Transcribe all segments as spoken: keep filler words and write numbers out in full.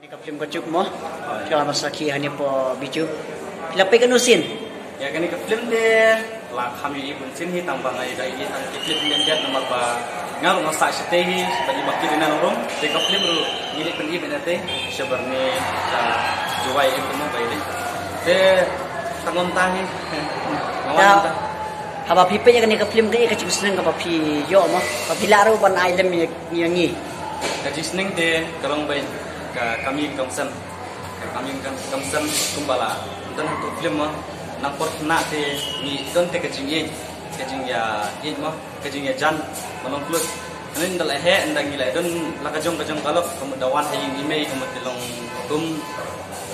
Ka film ka juk mo. Ka masa ki hani po biju. Phi la peit kano sien? Ïa kane ka film te la kham ïohi bun sien hi tang ba nga ïa ïa tang ki film Indian namar ba nga ruh nga sah shatei hi ba ïa ba ki dina rum te ka film ruh ngi leh pyn-i bad te shabar ni ka juwai im mo ba ïa te tang lam ta hi. Nga wan ta. Haba phi peit ïa kane ka film ka ïa ka jingsneng kaba phi ïoh mo. Ba phi lah ruh ban ai lem ïa ïa ngi. Ka jingsneng te ka long ba ka kam ïing kam sem. Ka kam ïing kam sem kumba la don ha ka film mo. Nang por khynnah te ngi don te ka jingïeit, ka jingïa ïeit mo, ka jingïa jan ma long khlus. Ani nda la heh nda ngi la don la ka jong ka jong ka lok ka mut da wan ha ïing i mei ka mut te long kum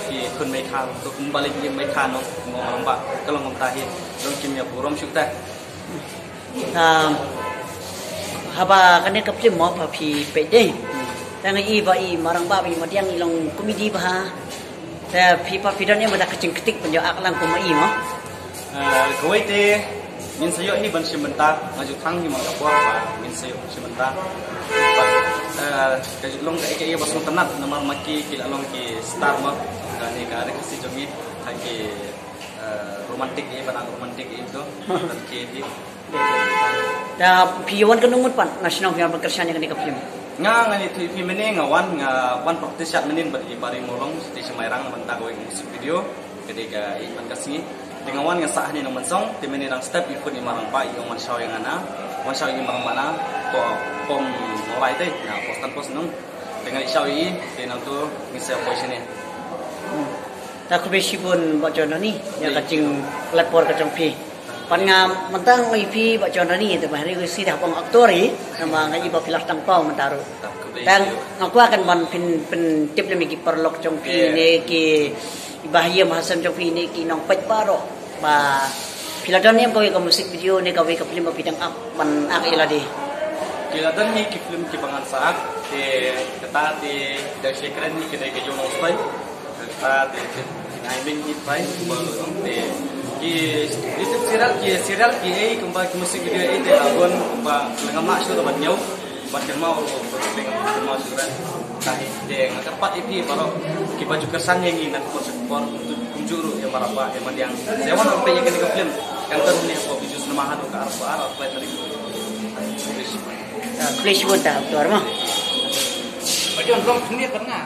ki khun mei khan to kumba la ïing mei khan no kumba ma long ba ka long kumta hi long kim ïa burom shu te. Um, haba kane ka film mo ba phi peit de. Tang i ba i marang ba i madiang i long komedi ba ha. Te phi ba phi don em da ka jingktik pynjah ak lang kum i mo. Ah, kawei te ngin sa ïoh hi ban shim bynta nga ju thang hi mo ka por ba ngin sa ïoh shim bynta. Ba, ah, ka ju long ka ïa ka ïa ba sngewtynnat namar ma ki ki la long ki star mo. Kane ka re ka si jong i ha ki eh, romantic eh, ba nang romantic eh tu. Ban ki di. Da phi wan kano ngut pat na shnong phi wan ban kyrshan ïa kane ka film. Nga nga ni tu phi mene nga wan nga wan practice shat mene bad i Bari Molong siti Shemairang ban ta ko music video. Kadi ka i ban ka sngi. Te nga wan nga sah ni nang mansong te mene dang step i pun i marang ba i ong wan shaw ïa nga na. Wan shaw i marang ba na. Ko pom molai te na postan pos nung. Te nga i shaw i te nang tu ngi sa poi shane. Ta khublei shibun Bah John Nani ïa ka jingpynlait por ka jong phi. Pat nga mynta nga ïohi phi Bah John Nani te ba hari ngi sdang ban actor hi. Namar nga i ba phi la tang paw mynta ruh. Tang nga kwah kan ban pyn pyntip lem ïa ki paralok jong phi ne ki i ba ha ïing ha sem jong phi ne ki nongpeit baroh ba phi la don ne kawei ka music video ne kawei ka film ba phi dang ap ban ak ïa lade. Ki la don ne ki film ki ba ngan sa ak te kata te da shekren ne ki dei ka jong nong spai. Kata te ki nai ming hi pai ba lo dong te ki YouTube serial ki serial ki ei kumba ki music video ei te la bon kumba ngam lah shu da ban ñiew. Ba kynmaw ba kynmaw shu ran. Ka hi te nga kyrpad ïa phi baroh ki ba ju kyrshan ïa ngi na ka por sha ka por kumjuh ruh ïa marapa ïa madiang. Ïa wan ruh peit ïa kane ka film kan don ne ko biju cinema ha ka arphew ar arphew tarik. Khublei shibun ta actor mo. Ba jon dong khmih pat nga.